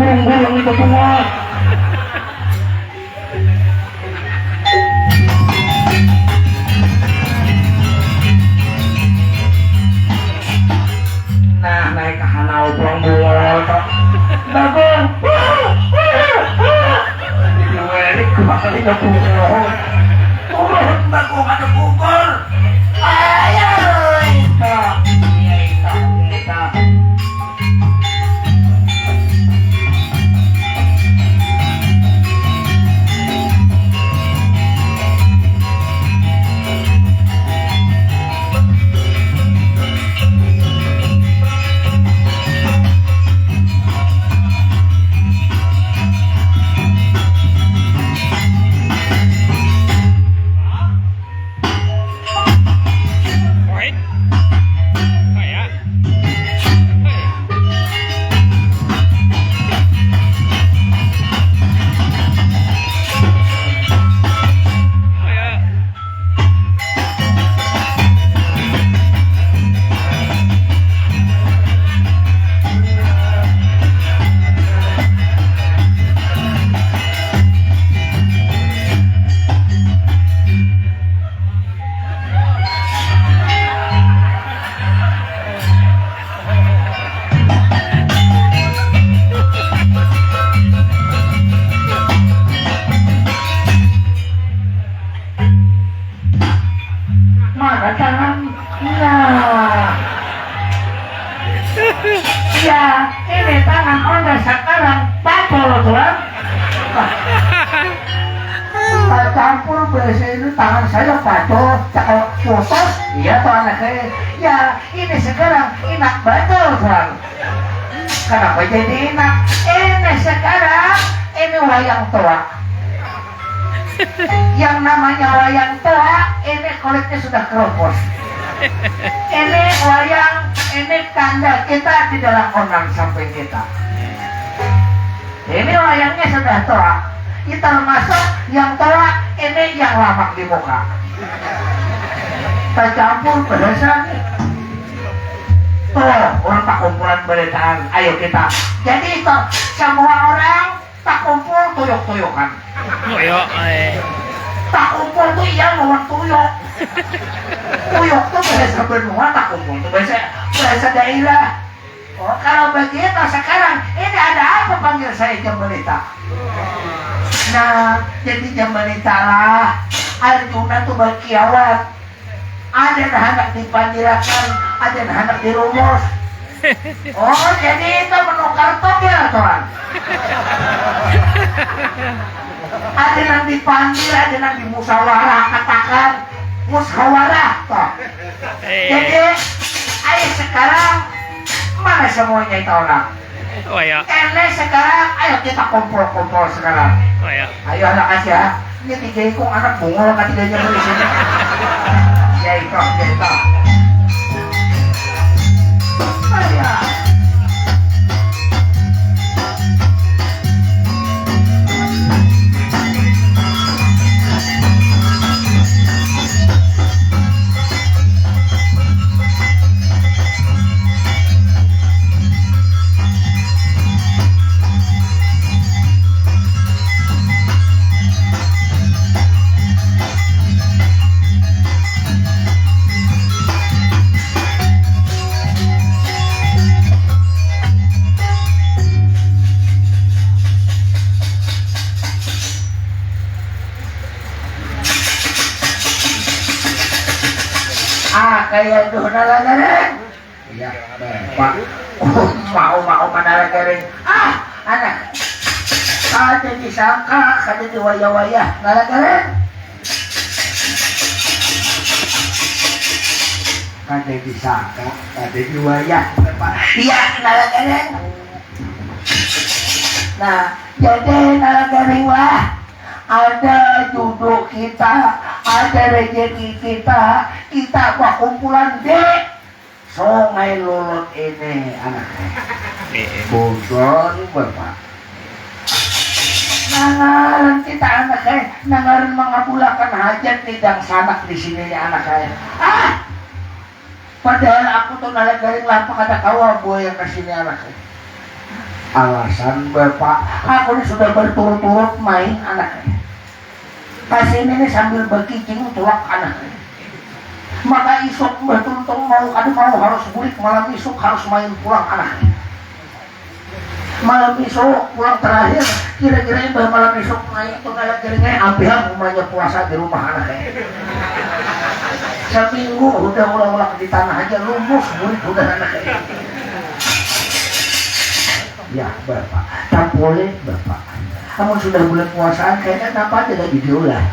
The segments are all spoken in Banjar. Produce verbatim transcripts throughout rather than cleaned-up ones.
Tunggu yang itu bunga. Nah, naik ke hanau pulang bunga. Bagus. Jadi welik kembali ke bunga. Turun bagus ada gugur. Ayo, Ita. Iya, Ita, Ita. Mana tangan? Nah. Ya, ini tangan Anda sekarang pacul, Tuan. Tercampur bahasa ini tangan saya pacul, cakal putus. Iya, Tuan, saya. Ya, ini sekarang inak bacul, Tuan. Kenapa jadi inak? Ini sekarang, ini wayang tua. Yang namanya wayang tua, ini kulitnya sudah keropos. Ini wayang, ini kanda kita di dalam konang samping kita. Ini wayangnya sudah tua. Ini termasuk yang tua, ini yang lamak di muka. Tercampur bahasa nih. Tuh, orang pakumpulan baritaan. Ayo kita. Jadi itu semua orang takumpul tuyuk-tuyukan. Tuyuk, eh. Takumpul tuh iya lawan tuyuk. Tuyuk tuh bahasa benua, takumpul tuh bahasa, bahasa daerah. Oh, kalau begitu sekarang ini ada apa panggil saya Jambalita? Nah, jadi Jambalita lah. Arjuna tuh berkiawan. Ada nah anak dipandirakan, ada nah anak dirumus. Oh, jadi itu menukar togel, Tuan. Ada nang dipandir, ada nang dimusawarah, katakan musawarah, toh. Eh. Jadi, ayo sekarang, mana semuanya itu orang? Oh, ya. Ini sekarang, ayo kita kumpul-kumpul sekarang. Oh, ya. Ayo, anak kasih ya. Ini tiga ikung anak bungul ketiganya di sini. Ya, itu, ya, itu. Ayo. Ah, kaya duh nalagaran. Iya, Pak. Oh, mau, mau mana lagaran. Ah, anak. Kada disangka, kada diwayah-wayah. Nalagaran. Kada disangka, kada diwayah. Pak. Iya, nalagaran. Nah, jadi nalagaran wah. Ada jodoh kita, ada rezeki kita, kita bakumpulan di Sungai Lulut ini, anak. Eh, eh. Bodoh nih, Bapak. Nangaran kita, anak, eh, nangaran mangabulakan hajat nih, dangsanak di sini nih, anak, eh. Ah! Padahal aku tuh nalagaring lampa kada kawa buaya ka sini, anak, eh. Alasan bapak, aku ni sudah berturut-turut main anak. Kasini ni sambil bakicing tulak anak. Maka isuk mbah tuntung mau kada mau harus bulik malam isuk harus main pulang anak. Malam isuk pulang terakhir, kira-kira imbah malam isuk main tu kayak jaringnya ambil umanya puasa di rumah anak. Seminggu udah ulang-ulang di tanah aja lumus bulik udah anak. Ya bapak, tak boleh bapak. Kamu sudah bulan puasaan kayaknya apa aja lagi diulah.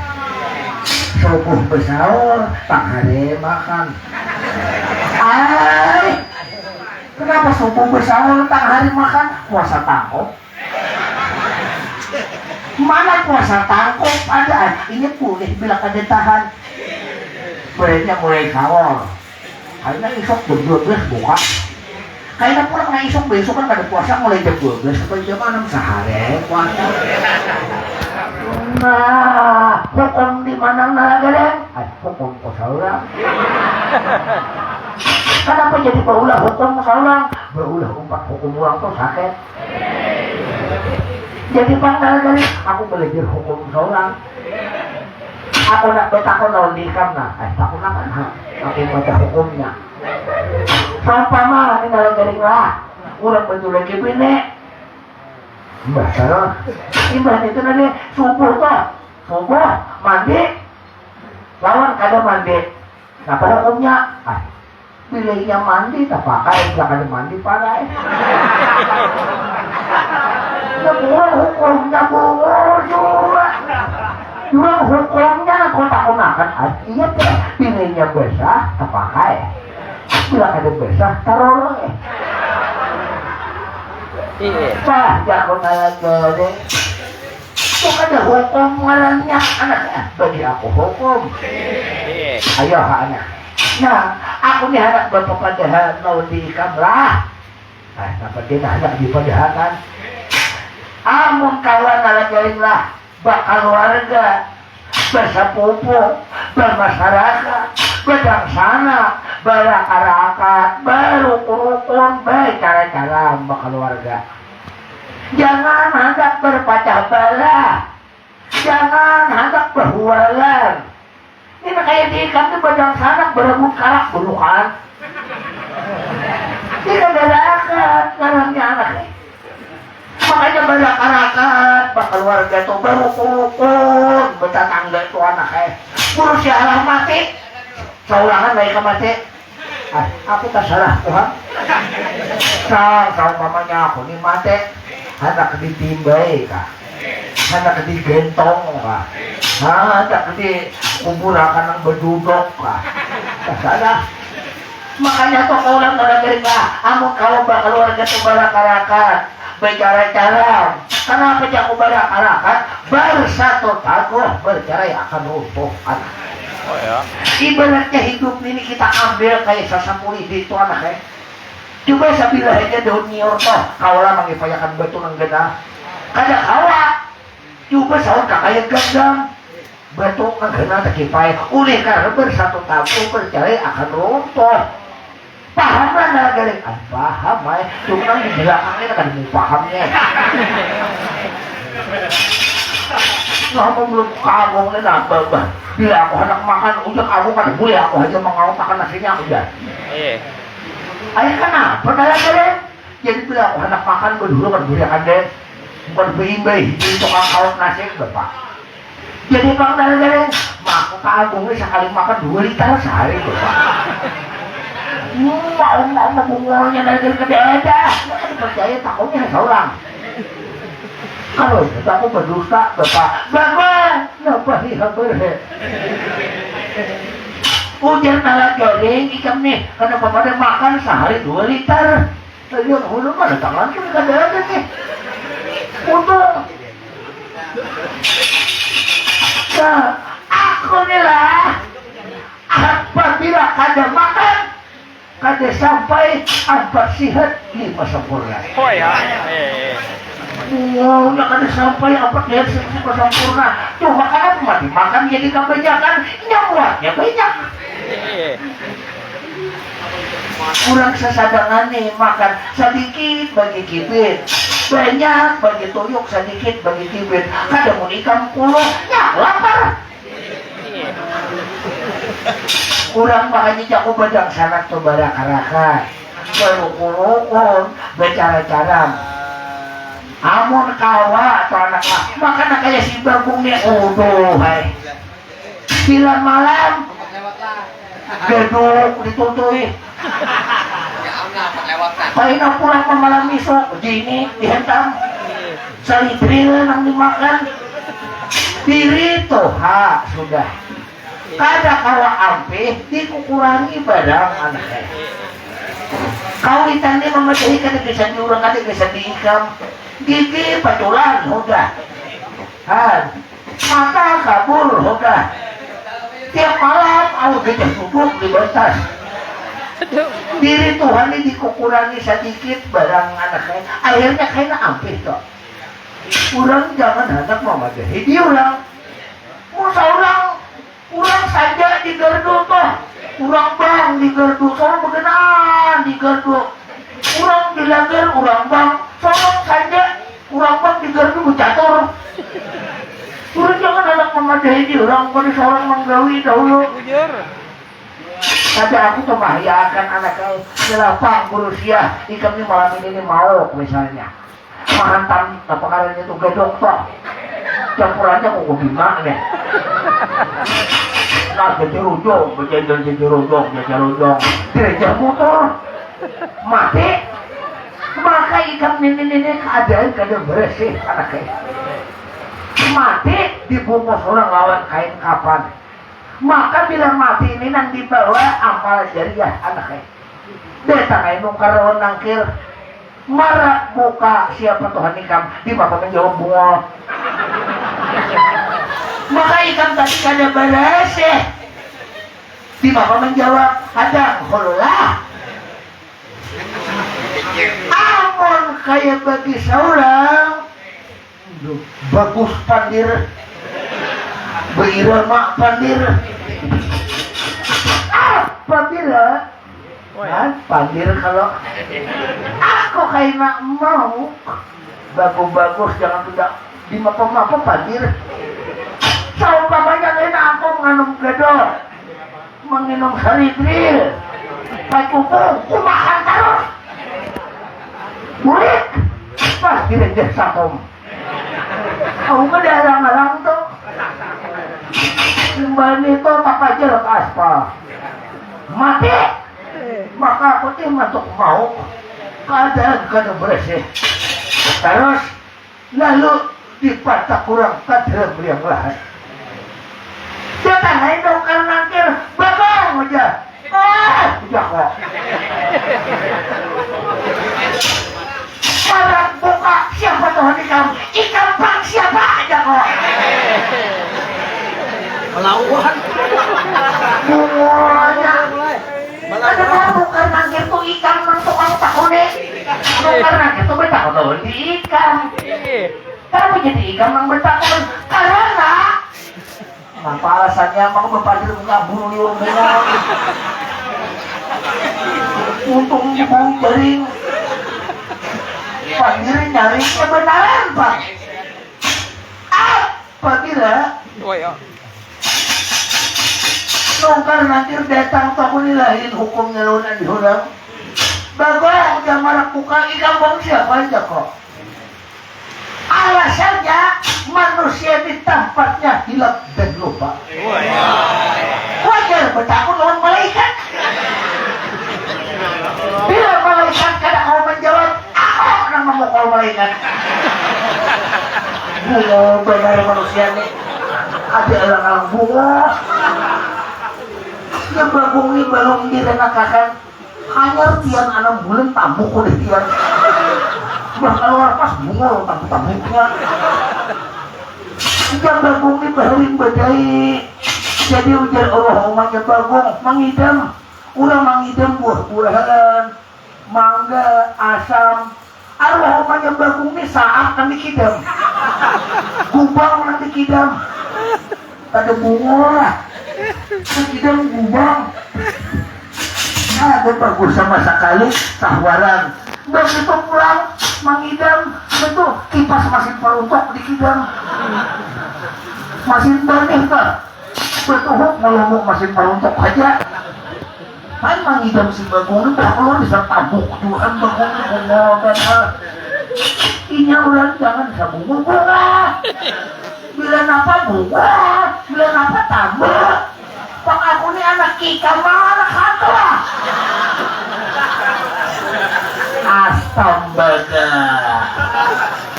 Subuh besaur, tang hari makan. Ai, kenapa subuh besaur tang hari makan? Puasa tangkup. Mana puasa tangkup ada? Ini boleh bila kada tahan. Bolehnya mulai sahur. Karena isuk jam dua belas buka. Kayaknya pulang nah isuk besok kan kada puasa mulai jam dua belas sampai jam enam sehari puasa. Nah, hukum di mana nalagadang? Ay, hukum kau saurang. Kenapa jadi berulah hukum saurang? Berulah umpat hukum orang tuh sakit. Jadi pang nalagadang, aku belajar hukum saurang. Aku nak betakun lawan dikam nah, eh takun apa nah? Aku baca hukumnya. Sampama ini nalagadang lah, orang betul lagi bini. Mbah sana. Imbah itu nanti subuh tuh, subuh mandi, lawan kada mandi. Napa hukumnya? Ah, bila inya mandi tapakai, bila kada mandi parai. Ya bungur hukumnya bungur jua. Jua hukumnya kau takunakan. Ah, iya teh, bila inya basah tapakai. Bila kada basah taroloi. Iya. Bah, jago naya gede. Itu kada hukum ngarannya anak. Bagi aku hukum. Iya. Ayo ha anak. Nah, aku nih anak bapak padahan mau di ikam lah. Nah, napa dia nah anak dipadahakan? Amun kawan nalagadang lah bakaluarga, basapupu, bamasyarakat, badangsanak, barakarakat, barukun-rukun, bacara-cara bakaluarga. Jangan handak berpacah belah, jangan handak bahualan. Ini kaya di ikam ni badangsanak barabut karak bunukan. Ini kada rakat ngarannya anak ni. Makanya barakarakat bakaluarga tu barukun-rukun batatangga tu anak ai. Mun sialah mati saurangan baik ka mati. Ah, aku tasarah Tuhan. Sa saumpamanya aku ni mati handak ditimbai kah? Handak digentong kah? Handak dikuburakan nang badudok kah? Tasarah. Makanya tu kawa ngalagari kah, amun kawa bakaluarga tu barakarakat, bacara-cara. Kanapa jar ku barakarakat? Barsatu taguh, barcarai akan runtuh anak. Oh ya. Ibaratnya hidup ini kita ambil kaya sasapulidi tu anak ai. Cuba sabilah haja daun nyiur tu kawa lah mangipayakan batu nang ganal. Kada kawa. Cuba saur kakaya gagang. Batu nang ganal takipai, ulih karna barsatu taguh barcarai akan runtuh. Paham lah nalagadang? Ai paham ai, cuma nang di balakang ni kada mau paham nya. Nah, mun belum kagong ni napa bah? Bila aku handak makan, ujar aku kada bulih, aku haja mangaut akan nasinya ujar. Iya. Ai kanapa nalagadang? Jadi bila aku handak makan, badulu kada bulih akan deh. Bukan baimbai hiji tukang kaut nasi bapak. Jadi pang nalagadang, maka Kak Agung ni sakali makan dua liter sahari tu Pak. Uma uma uma bungulnya nalagadang kada ada. Kada percaya takunya saurang. Kalau itu aku berdusta Bapak. Bapak, napa ni habar he? Ujar nalagadang ikam nih, kenapa pada makan sahari dua liter? Lihat hulu mana tangan tu kada ada nih. Untung. Nah, aku ni lah apabila kada makan kada sampai ampat sihat lima sempurna. Oh ya. Eh. Wow, ya kada sampai ampat sihat lima sempurna. Cuma karena mati makan jadi kebanyakan, nyamuatnya banyak. Eh. Kurang sasadangan nih makan sadikit bagi kibit. Banyak bagi tuyuk, sadikit bagi tibit. Kada mun ikam puluh, nyak lapar. Urang makanya jaku badangsanak tu barakarakan, baruku-rukun, bacara-caram. Amun kawa tu anak lah, makana kaya si Bagong ni, uduh ai. Bila malam, geduk ditutui. Kaina pulang mamalam isuk, jini dihantam. Salidril nang dimakan. Diri tuha sudah. Kada kawa ampih, dikukurangi barang anak ai. Kawitan ni mamadahi kada gasan di urang, kada gasan di ikam. Gigi paculan hudah. Han. Mata kabur hudah. Tiap malam awak gajah duduk di batas. Diri tuha ni dikukurangi sadikit barang anak ai. Akhirnya kaina ampih tu. Urang jangan handak mamadahi di urang. Mun saurang, urang saja di gardu tuh. Urang bang di gardu, saurang baganaan di gardu. Urang di langgar, urang bang, saurang saja. Urang bang di gardu bacatur. Urang jangan handak mamadahi di urang, kada saurang manggawi dahulu. Bujur. Kada aku tuh mahiakan anak ai. Nilapang berusia, ikam ni malam ini ni mauk misalnya. Mahantam apa ngarannya tuh, gedok tuh. Campurannya kok bima nih. Nah, jajarujung, bajajal jajarujung, jajarujung. Direjah motor. Mati. Maka ikam nini-nini keadaan kada beresih anak ai. Mati dibungkus orang lawan kain kapan. Maka bila mati ini nang dibawa amal jariah anak ai. Datang ai nukar lawan nangkil. Mara buka, siapa Tuhan ikam? Di mapa menjawab bungol. Maka ikam tadi kada balas eh. Di mapa menjawab hadang hulah. Amun kaya bagi saurang, bagus pandir, beirama pandir. Apabila, oh, ya, kan, pandir kalau aku kaina mau bagus-bagus, jangan tidak dimapa-mapa pandir. Saumpamanya kaina aku mengandung gedor, menginum saridril, pacukung, kumakan terus. Bulik, pas direjeh sakom. Aku kada alang-alang tuh. Imbah nitu tapajal ka aspal. Mati. Maka aku tih masuk mau keadaan kada beresih. Terus lalu dipatak urang ka dalam liang lahat. Datang ai nukar nangkil, babang aja. Ah, udah kok. Parak buka, siapa Tuhan ikam? Ikam pang siapa aja kok. Melawan. Bungulnya. Ada nukar nangkil tuh ikam nang tukang takuni. Nukar nangkil tuh betakun lawan di ikam. Kamu jadi ikam nang betakun karena apa alasannya? Maka bapandir ngabur liur bungul. Untung bau jaring. Pandir nyaring kebenaran, Pak. Apabila nukar nangkil datang, takuni lain hukumnya lawan andi hurang. Bagong, udah marak buka, ikam bang siapa aja kok. Alasannya manusia ini tampaknya hilap dan lupa. Wajar betakun lawan malaikat. Bila malaikat kada mau menjawab, aku nang memukul malaikat. Gila benar manusia nih. Ada orang-orang bunga. Ya, Bagong ini belum direnakakan. Hanyar tian anam bulan tabuk udah tian. Bah kaluar pas bungul tabuk-tabuknya. Ikam Bagong ni baharing badai. Jadi ujar Allahumanya Bagong mangidam. Urang mangidam buah-buahan, mangga, asam. Arwah umanya Bagong ni saak nang dikidam. Gubang nang dikidam. Kada bungul lah. Dikidam gubang. Kada bagus sama sakali, sahwaran. Begitu pulang, Mangidam, itu kipas masin paruntok dikidam. Masin banih kah? Betuhuk melumuk masin paruntok aja. Kan mangidam si bagong ni bakulur bisa tabuk jua bagong ni bungul kan. Inya ulah jangan sabungul bunga. Bila napa bunga, bila napa tabuk. Pak aku ni anak ikam mau anak hantu ah. Astambaga.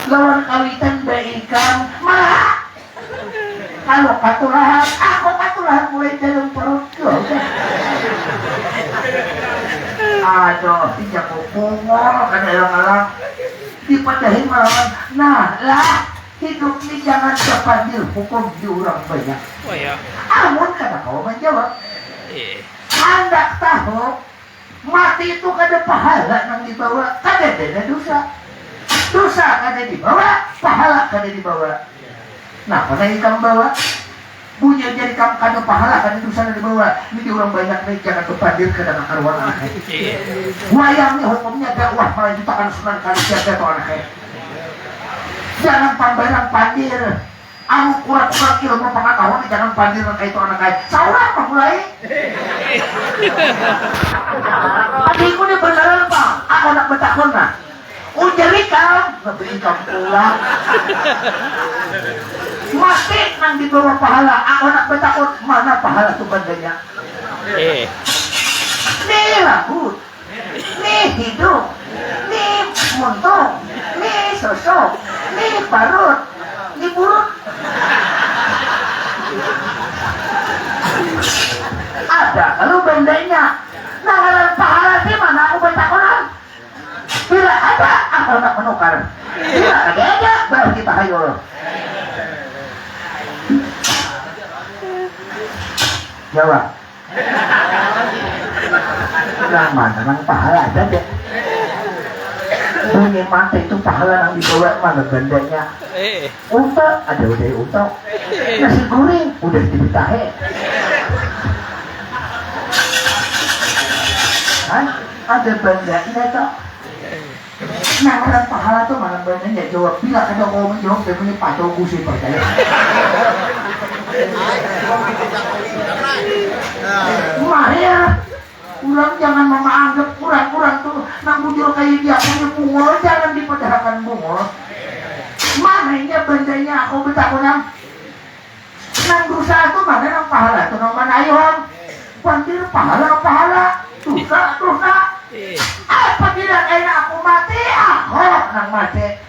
Lawan kawitan baikam malah. Kalau katulahan, aku katulahan mulai dalam perut juga. Aduh, tidak mau bungol kada alang-alang. Dipadahi malawan, nah lah, hidup ni jangan terpanggil hukum di orang banyak. Oh ya. Amun kada kawa menjawab, eh. Handak tahu, mati itu kada pahala nang dibawa, kada ada dosa. Dosa kada dibawa, pahala kada dibawa. Napa nang ikam bawa? Bunyi jari kam kada pahala kada dosa nang dibawa. Ini di orang banyak nih jangan tuh pandir kada kakaruan anaknya. Wayang nih hukumnya dakwah melanjutakan sunan kali siapa tuh anaknya. Jangan pambarang pandir. Anu kurat-kurat ilmu pengetahuan jangan pandir nang kaitu anak ai. Saurang pang mulai. Adikku ni beneran pang. Aku nak betakun nah. Ujar ikam, lebih ikam pulang. Mati nang dibawa pahala. Aku nak betakun mana pahala tu bandanya. Eh. Ni lagu. Ni hidung, ni muntung, ni susu, ni parut, ni burut. Ada kalau bandanya. Nah ngaran pahala di mana aku batakunan? Bila ada aku nak menukar. Bila ada ada baru kita hayul. Jawab. Nang mana nang pahala ada deh. Bunyi mata itu pahala nang dibawa mana bandanya. Eh. Unta ada udah unta. Nasi goreng udah jadi tahe. Hah? Ada bandanya toh. Nah, orang pahala tuh mana banyak ya jawab. Bila kada mau menjawab, dia punya patogu sih percaya. Mahir, orang jangan menganggap orang-orang tuh nang bujur kayak dia punya bungul, jangan dipadahakan bungul. Mananya bandanya aku betakunan. Nang dosa tu mana nang pahala tu nang mana ayo ham. Pandir pahala pahala, dosa dosa. Apabila kaina aku mati, aku nang mati.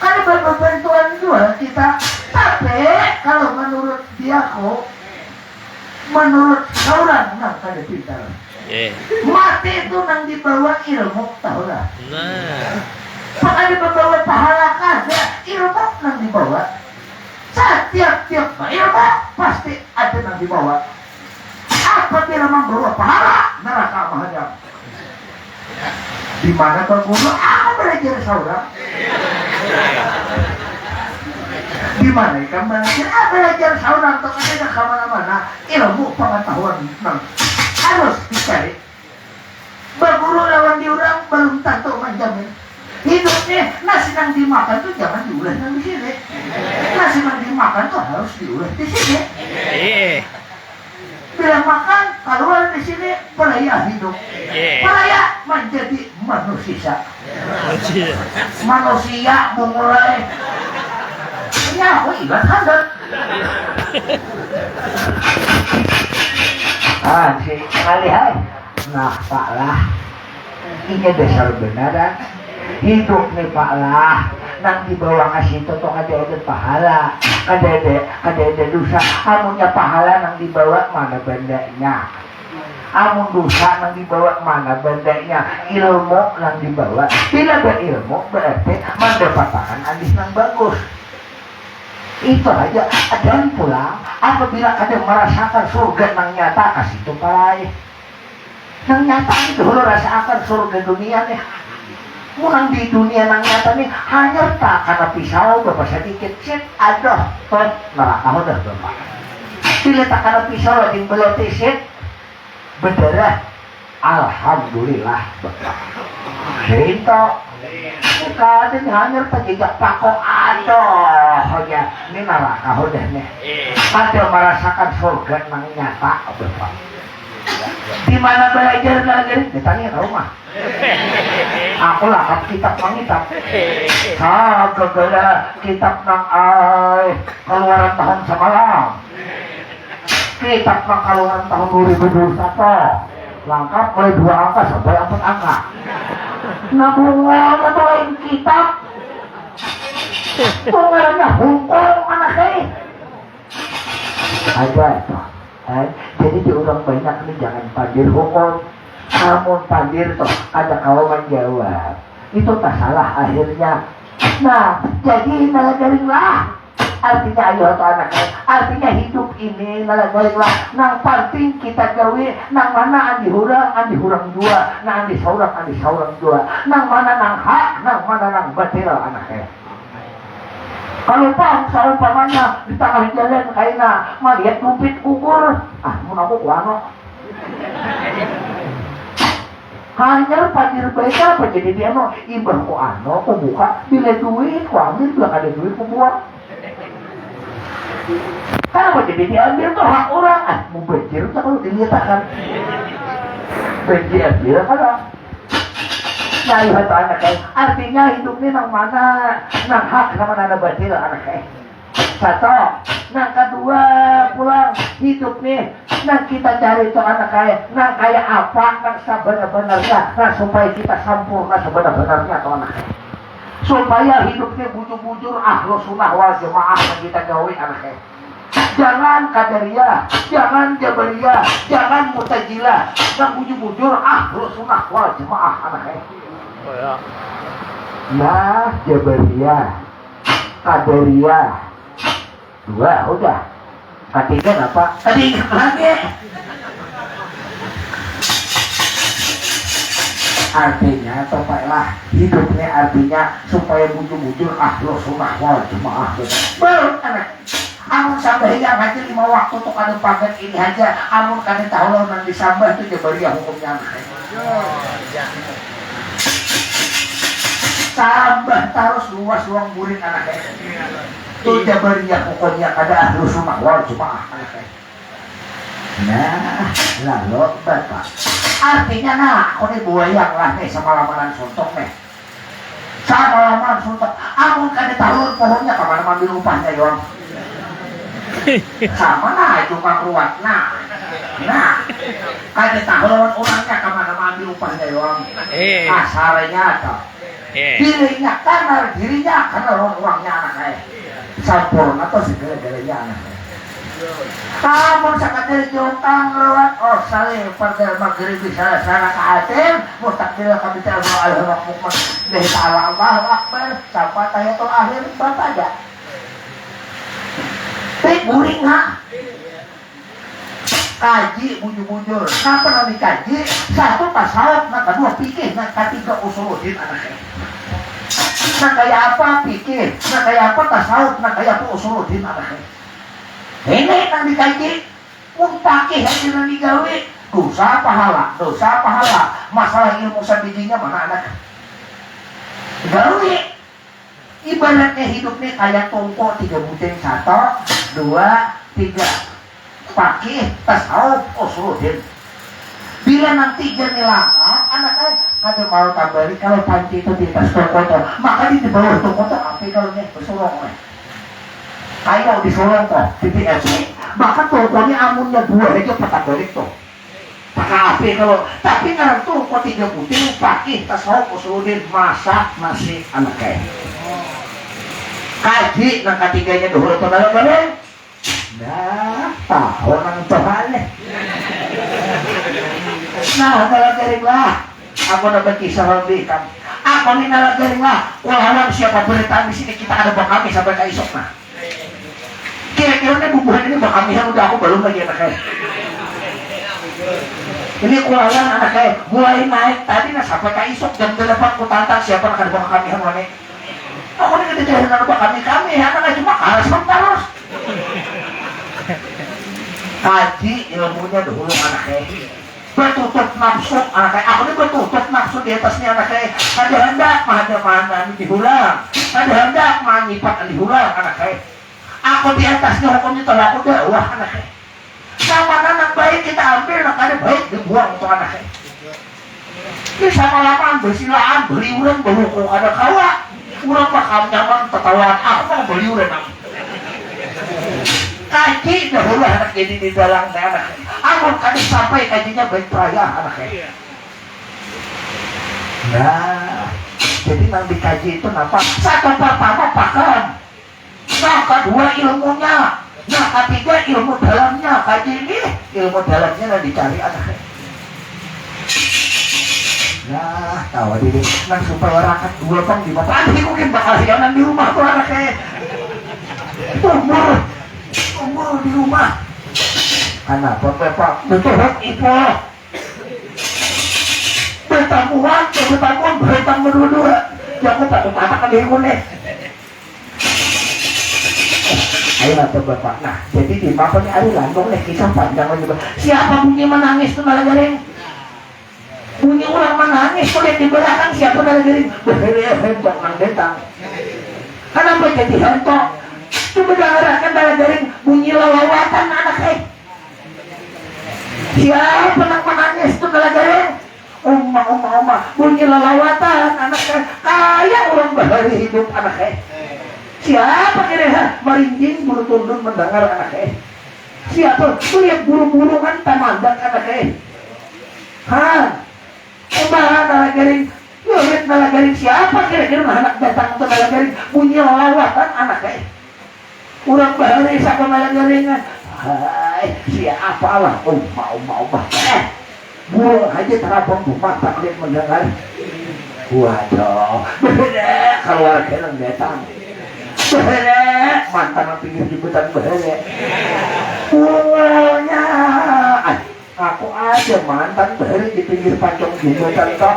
Kada berbantuan jua kita. Tapi kalau menurut diaku, menurut saurang nang kada pintar. Mati itu nang dibawa ilmu tahu lah. Nah. Pakada membawa pahala kada, ilmu nang dibawa. Satiap-tiap bailmu pasti ada nang dibawa. Apabila mambawa pahala, neraka mahadang. Di mana baguru? Aku belajar saurang. Di mana ikam belajar? Ah, belajar saurang tu kada ka mana-mana. Ilmu pengetahuan nang harus dicari. Baguru lawan diurang balum tantu manjamin. Hidup nih, nasi nang dimakan tuh jangan diulah nang di sini. Nasi nang dimakan tuh harus diulah di sini. Iya. Bila makan, keluar di sini, pelaya hidup. Iya. Pelaya menjadi manusia. Manusia. Manusia memulai. Nyawa ilat handat. Ah, si ngalih ai. Nah, Pak lah. Inya dasar benaran. Hidup nih, Pak lah. Nang dibawa ka situ tuh kada ada pahala. Kada ada, kada ada dosa. Amunnya pahala nang dibawa, mana bandanya? Amun dosa nang dibawa, mana bandanya? Ilmu nang dibawa. Bila berilmu, berarti mandapatakan andis nang bagus. Itu aja. Dan pulang, apabila kada merasakan surga nang nyata, ka situ palai. Nang nyata ni dahulu rasa akan surga dunia nih. Mun nang di dunia nang nyata nih, hanyar takana pisau bapa sadikit, sit, aduh, tuh, neraka udah bapa. Bila takana pisau lagi belati, sit, berdarah, alhamdulillah, bapa. Rinto, Kada hanyar tajajak pakok, aduh ya, ini naraka hudah nih. Kada marasakan surga nang nyata, Bapak. Di mana balajar balajar? Ditanya ka rumah. Aku lakap kitab mangitab. Sagagala kitab nang ai kaluaran tahun samalam. Kitab nang kaluaran tahun dua ribu dua puluh satu. Langkap mulai dua angka sampai empat angka. Nah, bunganya tu lain kitab. Tu ngarannya hungkung, anak ai. Ada apa? Ai, jadi di urang banyak ni jangan pandir hukum. Amun pandir tu kada kawa manjawab, itu tasalah akhirnya. Nah, jadi nalagaring lah. Artinya ayo tu anak ai. Artinya hidup ini nalagaring lah. Nang panting kita gawi, nang mana andi hurang, andi hurang jua. Nang andi saurang, andi saurang jua. Nang mana nang hak, nang mana nang batil, anak ai. Kalau pang saumpamanya di tangah jalan kaina malihat dumpit gugur, ah, mun aku kuano. Hanyar pandir baik apa jadi dia mau imbah ku ano ku buka, bila duit ku ambil, bila kada duit ku buang. Kenapa jadi diambil tuh hak orang? Ah, mau banjir tuh kalau dilihat kan. Banjir dia kalau Nah, lihat anak ai. Artinya hidup ni nang mana nang hak, nang mana nang batil, anak ai. Satu. Nang kedua pulang, hidup ni nang kita cari tu anak ai, nang kaya apa nang sabenar-benarnya, nang supaya kita sempurna sabenar-benarnya tu anak ai. Supaya hidup ni bujur-bujur ahlu sunnah wal jamaah nang kita gawi anak ai. Jangan Qadariyah, jangan Jabariyah, jangan Mu'tazilah. Nang bujur-bujur ahlu sunnah wal jamaah anak ai. Oh ya. Nah, Jabariyah, Qadariyah, dua udah. Katiga napa? Katiga lagi. Artinya, topai lah hidupnya, artinya supaya bujur-bujur ahlu sunnah wal jamaah. Baru anak. Amun sambahyang haja lima waktu tu kada pagat ini haja, amun kada tahu lawan nang disambah tu Jabariyah hukumnya anak ai. Sambah tarus luas luang burit anak ai. Tu Jabariyah hukumnya kada ahlu sunnah wal jamaah anak ai. Nah, lalu bapak. Artinya nah, aku ni buayang lah nih samalamanan suntuk nih. Sama laman suntuk. Amun kada tahu pohonnya, kamana mambil upahnya, Yong? Sama nah, tukang ruat. Nah, nah. Kada tahu lawan orangnya, kamana mambil upahnya, Yong? Eh. Kasarnya tuh. Eh. Dirinya kanar, dirinya kanar lawan orangnya, anak ai. Sampurna tuh segala-galanya, anak ai. Amun sakadar jongkang lewat, oh, salih, fardal maghribi, salah, salah kaatir, mustakbil, kabicara, alhamdulillah, mukmin, lillahi ta'ala, Allahu Akbar, sampai tahiyatul akhir, bapaja. Tapi guring, ha? Kaji bujur-bujur. Napa nang dikaji? Satu tasawuf, nang kadua fikih, nang katiga usuluddin, anak ai. Nang kaya apa fikih, nang kaya apa tasawuf, nang kaya apa usuluddin, anak ai. Ini nang dikaji. Mun pakih haja nang digawi, dosa apa hala? Dosa apa hala? Masalah ilmu sabijinya mana anak? Gawi. Ibaratnya hidup ni kaya tungku tiga buting, satu, dua, tiga. Pakih, tasawuf, usuluddin. Bila nang tiga ni langkap, anak ai, kada mau tabalik kalau panci itu di atas tungku tu. Maka di, di bawah tungku tu api kalau nih, besurung nih. Kayu disurung tuh, titik api. Maka tungkunya amunnya buah aja patah balik tuh. Patah api kalau, tapi ngaran tungku tiga buting, pakih, tasawuf, usuluddin, masak nasi anak ai. Kaji nang katiganya dahulu tuh dalam-dalam. Nah, tahu nang tuhan nih. Nah, dalam garing lah. Aku dapat kisah lebih kan. Aku ni dalam garing lah. Kulawan siapa beritaan di sini kita ada bakami sampai ke isuk nah. Kira-kira nih bubuhan ini bakamihan udah aku belum lagi anak ai. Ini kulawan anak ai mulai naik tadi nah sampai ke isuk jam delapan ku tantang siapa nak ada bakamihan mana. Aku ni kada jahil nang bakami-kami, anak ai cuma kalas tarus. Kaji ilmunya dahulu anak ai. Batutup nafsu, anak ai. Aku ni batutup nafsu di atas ni, anak ai. Kada handak mahadam anak ni dihulang. Kada handak manyipat dihulang, anak ai. Aku di atas ni hukum ni tahu aku dakwah, anak ai. Nang mana nang baik kita ambil, nang kada baik dibuang tu, anak ai. Ini sama lamaan basilaan, baliuran, bahuku kada kawa. Urang bakam nyaman tatawaan, aku mau baliuran aku. Kaji dahulu anak jadi di dalang teh, anak. Amun kada sampai kajinya baik peraya, anak. Nah, jadi nang dikaji itu napa? Satu pertama pakam. Nah, kedua ilmunya. Nah, ketiga ilmu dalamnya. Kaji ini ilmu dalamnya nang dicari, anak. Nah, tahu diri. Nah, supaya rakat dua pang di mata. Aduh, mungkin bakal hianan di rumah tuh, anak. Umur, umur di rumah. Kenapa, Bapak? Betul, Ipo. Betamuan, betamuan, betamuan dua-dua. Ya, aku takut anak diriku nih. Ayo lah tuh, Bapak. Nah, jadi di mapa nih, aduh, lantung nih, kisah panjang lagi, Pak. Siapa bunyi menangis tuh, Nalagaring? Bunyi orang menangis tuh, lihat di belakang, siapa, Nalagaring? Behere, hentong nang datang. Kenapa jadi hentong? Coba dengarkan, Nalagaring, bunyi lelawatan, anak, eh. Siapa nang menangis tuh, Nalagaring? Uma, uma, uma, bunyi lelawatan, anak, eh. Kaya urang bahari hidup, anak, eh. Siapa kira, ha? Marinjing bulu tundun mendengar, anak, eh. Siapa? Kulihat buru-burungan tamandak, anak, eh. Ha? Uma, Nalagaring. Kulihat Nalagaring. Siapa kira-kira nang handak datang tu, Nalagaring? Bunyi lelawatan, anak, eh. Urang bahari sapa Nalagaring. Hai, siapa lah? Uma, uma, uma. Eh, burung haja tarabang bumata kulihat mendengar. Waduh, behere, keluarga nang datang. Behere, mantan nang pinggir jembatan, behere. Ungolnya. Ai, aku ada mantan bahari di pinggir pancong jembatan toh.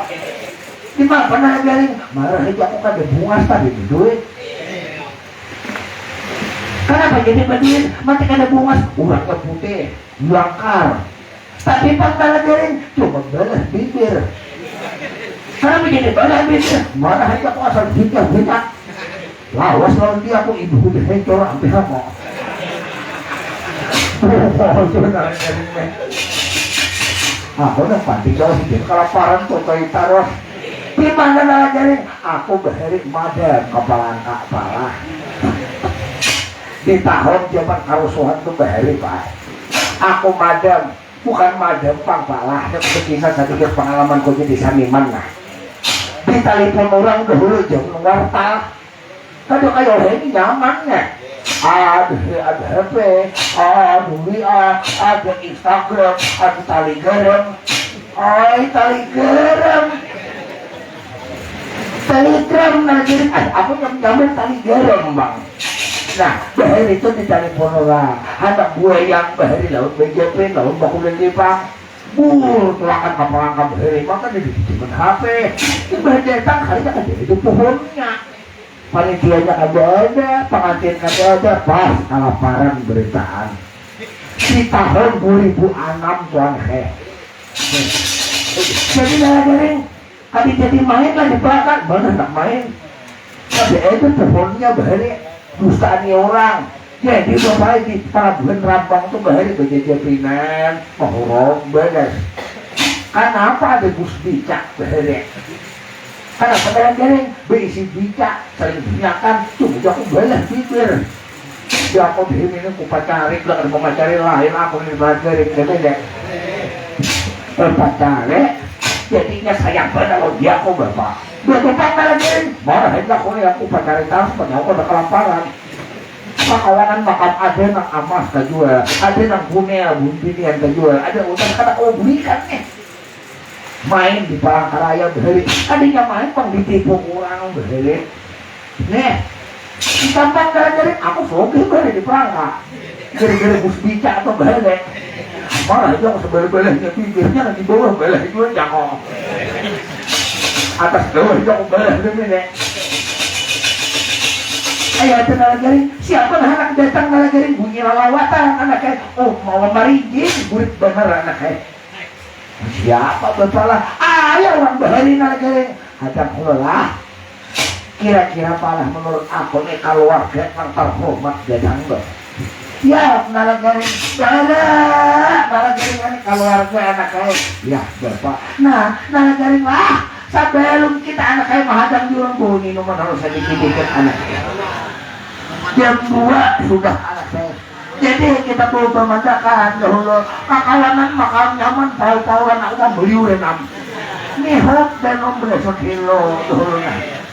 Di mana, Nalagaring? Marah aja, aku kada bungas tadi, duit. Kenapa jadi baduit? Mati kada bungas, urangnya putih, langkar. Tapi pang, Nalagaring, cuma balah bibir. Kenapa jadi balah bibir? Marah aja, aku asal hijau-hijau. Lawas lawan dia, aku ibu udah hancur, hampir apa. Oh, itu, Nalagaring, meh. Aku nang panting jauh, hijau kelaparan, tuh, kayak taruh. Di mana, Nalagaring? Aku bahari madam kepala angka palah. Di tahun zaman karusuhan tuh bahari, Pak. Aku madam, bukan madam pang palah, yang betina tadi ke pengalaman kau jadi saniman, nah. Di telepon orang dahulu jam warta. Kada kaya orang ini nyamannya. Ada, ada H P, ada W A, ada Instagram, ada Telegram. Oi, Telegram. Telegram, nah, jadi, ah, aku nyam-, nyambung Telegram, Bang. Nah, bahari itu di telepon orang. Anak buah yang bahari lawan B J P, lawan bakuliah di Jepang. Bul, tulakan kapalangka bahari, maka di, di, di H P. Itu bahari datang, kali aja itu pohonnya. Panitianya kada ada, pengantin kada ada, pas kalaparan beritaan. Di tahun dua ribu enam, tuan, heh. Jadi, Nalagaring, kada jadi main lah di Pelaka, mana nak main? Kada ada pohonnya bahari, dustaan orang. Jadi, bapak di pelabuhan Rambang tu bahari bajajapinan, mahurung, badas. Kanapa ada bus becak bahari? Kada pernah garing, beisi bicak, saling bunyakan, cuma jaku balah bibir. Jaku dihimini ku pacari, kada mamacari lain, aku ni balah garing, kada beda. Bapacari, jadinya sayang banar lawan jaku, Bapak. Batupat balah garing, marah jaku ni, aku pacari tarus, panyau kada kalaparan. Pakawanan makam ada nang amas tajual, ada nang kunil, bumbinian tajual, ada utang kada kawa bulikan nih. Main di Palangkaraya bahari. Tadinya main pang ditipu urang bahari. Nih, di Kampung Gajarin, aku sugih bahari di Palangka. Gara-gara bus bica tu bahari. Marah aja aku sebelah-belahnya, bibirnya di bawah belah jua cakong. Atas bawah aja aku belah demi nih. Ayo, ada Nalagaring. Siapa nah anak datang Nalagaring? Bunyi lalawatan anaknya. Oh, mau marijing, burit banar anaknya. Siapa bapak lah? Ayo orang bahari nang kering. Hadang kula lah. Kira-kira palah menurut aku nih keluarga yang terhormat gadang bah. Ya, nala garing. Bara, nala garing kan keluarga anak kau. Ya, bapak. Nah, nala garing lah. Sebelum kita anak kau menghadang di orang bunyi nomor harus sedikit-sedikit anak. Jam dua sudah anak saya. Jadi kita bawa pemandakan dahulu. Kakawanan makan nyaman tahu-tahu anak mau beli urenam. Nihok dan om besok hilo dahulu nah.